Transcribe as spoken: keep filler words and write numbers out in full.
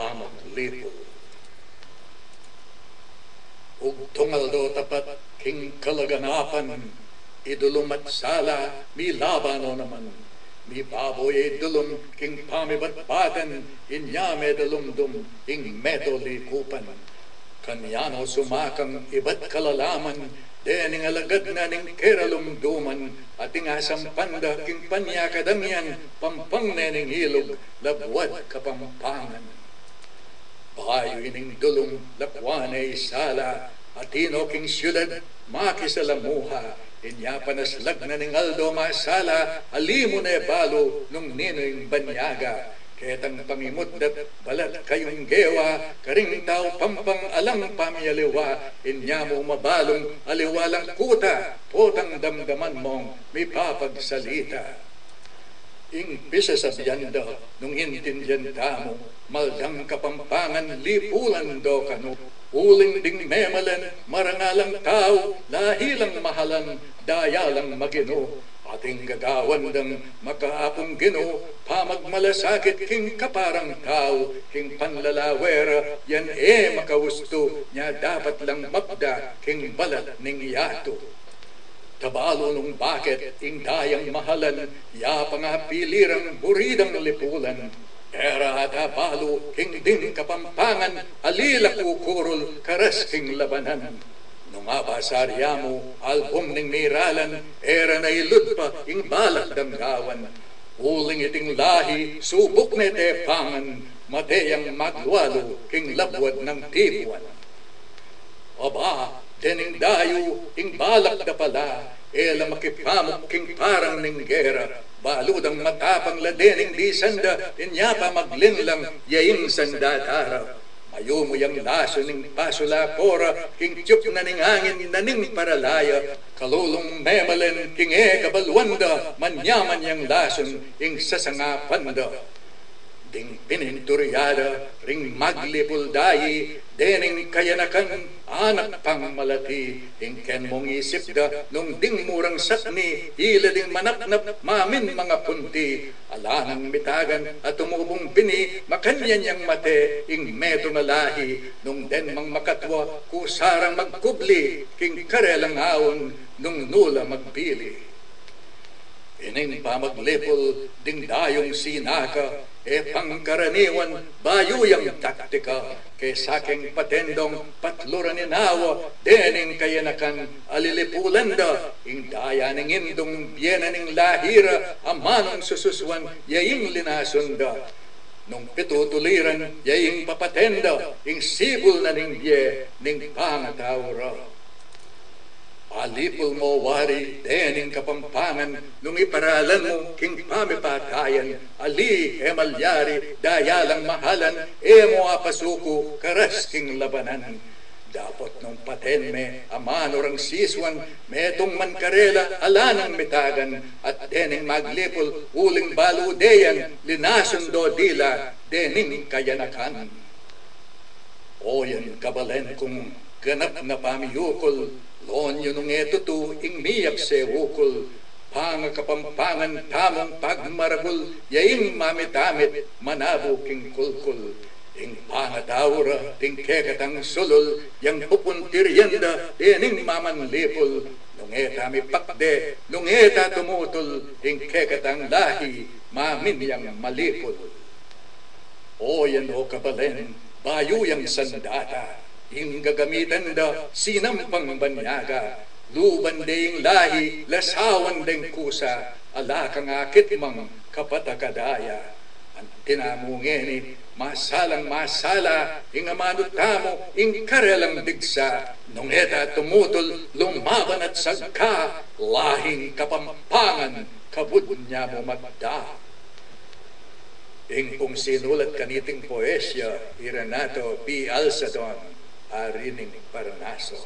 Pamaglipul. Ugtung aldo tapat king kalaganapan, idulum at sala milaban no naman. Mibabu ya idulum king pamibatbatan, inya medalumdum ing meto likupan. Kanyan no sumakang ibat kalalaman, dening alagad na ning keralumduman, at ing asampan da king panyakadang yan, pampang ne ning ilug, labuad Kapampangan. Bayu ining dulum, lakwan ne isala, atin no king syudad makisalamuha, inya panaslag na ning aldo masala, ali mu ne balu nung ninu ing banyaga. Ketang pangimutdat balat kayung gewa, karing tau Pampang alang pamialiwa, inya mu mabalung aliwa lang kuta, potang damdaman mong mipapagsalita. Ing pisasabian da nung intindian tamu, maldang Kapampangan lipulan do kanu. Uling ding memalen marangalang tau, lahi lang mahalan, daya lang maginu. Ating gagawan dang makaapung Ginu, pamagmalasakit king kaparang tau, king panlalawe ra yan e makaustu, nya dapat lang mapda king balat ning yatu. Tabalu nung baket ing dayang mahalan, ya pangapili rang buri dang lipulan. E ra ata balu king ding Kapampangan, ali la kukurul karas king labanan. Nung abasar ya mu album ning miralan, e ra nailud pa ing balak dang gawan. Uling iting lahi subuk ne tepangan, mate yang maglualu king labuad nang tibuan. Aba, dening dayu ing balak da pala, e la makipamuk king parang ning gera, balu dang matapang la dening bisan da, inya pa maglinlang ya ing sandata ra. Mayumu yang lasu ning pasu la kora, king tiyup na ning angin na ning paralaya, kalulung memalen king e kabaluan da, manyaman yang lasun ing sasangapan da. Ding pininturyada ring maglipul dayi, dening kayanakan anak pang malati, ing ken mung isip da nung ding murang sakni, ila ding manapnap mamin mangapunti, ala nang mitagan at tumubung bini, makanyan yang mate ing metung a lahi, nung den mang makatwa kusa rang magkubli king karelang aun nung nu la magbili. Ining pamaglipul ding dayung sinaka, e pangkaraniwan bayu yang taktika, kesa keng paten dong patluran inawa, dening kayanakan alilipulan da, ing daya ning indung bie na ning lahi ra, amanung sususuan ya ing linasun da. Nung pitutuliran ya ing papaten da, ing sibul na ning bie ning pangatau ra. Alipul mo wari dening Kapampangan, nung iparalan mu king pamipatayan, ali e malyari, daya lang mahalan, e mu apasuku karas king labanan. Dapot nung paten me amanu rang sisuan, metung man karela ala nang mitagan, at dening maglipul uling balu de yan, linasun do dila dening kayanakan. O yan kabalen kung ganap na pamiyukul, lon yu nung e tutu ing miyap se ukul, pangakapampangan tamung pagmaragul, ya ing mamitamit manabu king kulkul. Ing pangatau ra ding kekatang sulul, yang pupuntir yan da dening mamanlipul, nung e ta mipakde, nung e ta tumutul, ing kekatang lahi mamin yang malipul. O yan o kabalen, bayu yang sandata, ing gagamitan da sinampang banyaga, luban de ing lahi, lasawan deng kusa, ala kang akit mang kapatakadaya. Anti na mu ngeni, masalang masala ing amanu tamu, ing karelang digsa, nung e ta tumutul, lumaban at sagka, lahing Kapampangan, kabud nya mu magda. Ing pung sinulat kaniting poesya i Renato B. Alsadon, ari ning Paranaso.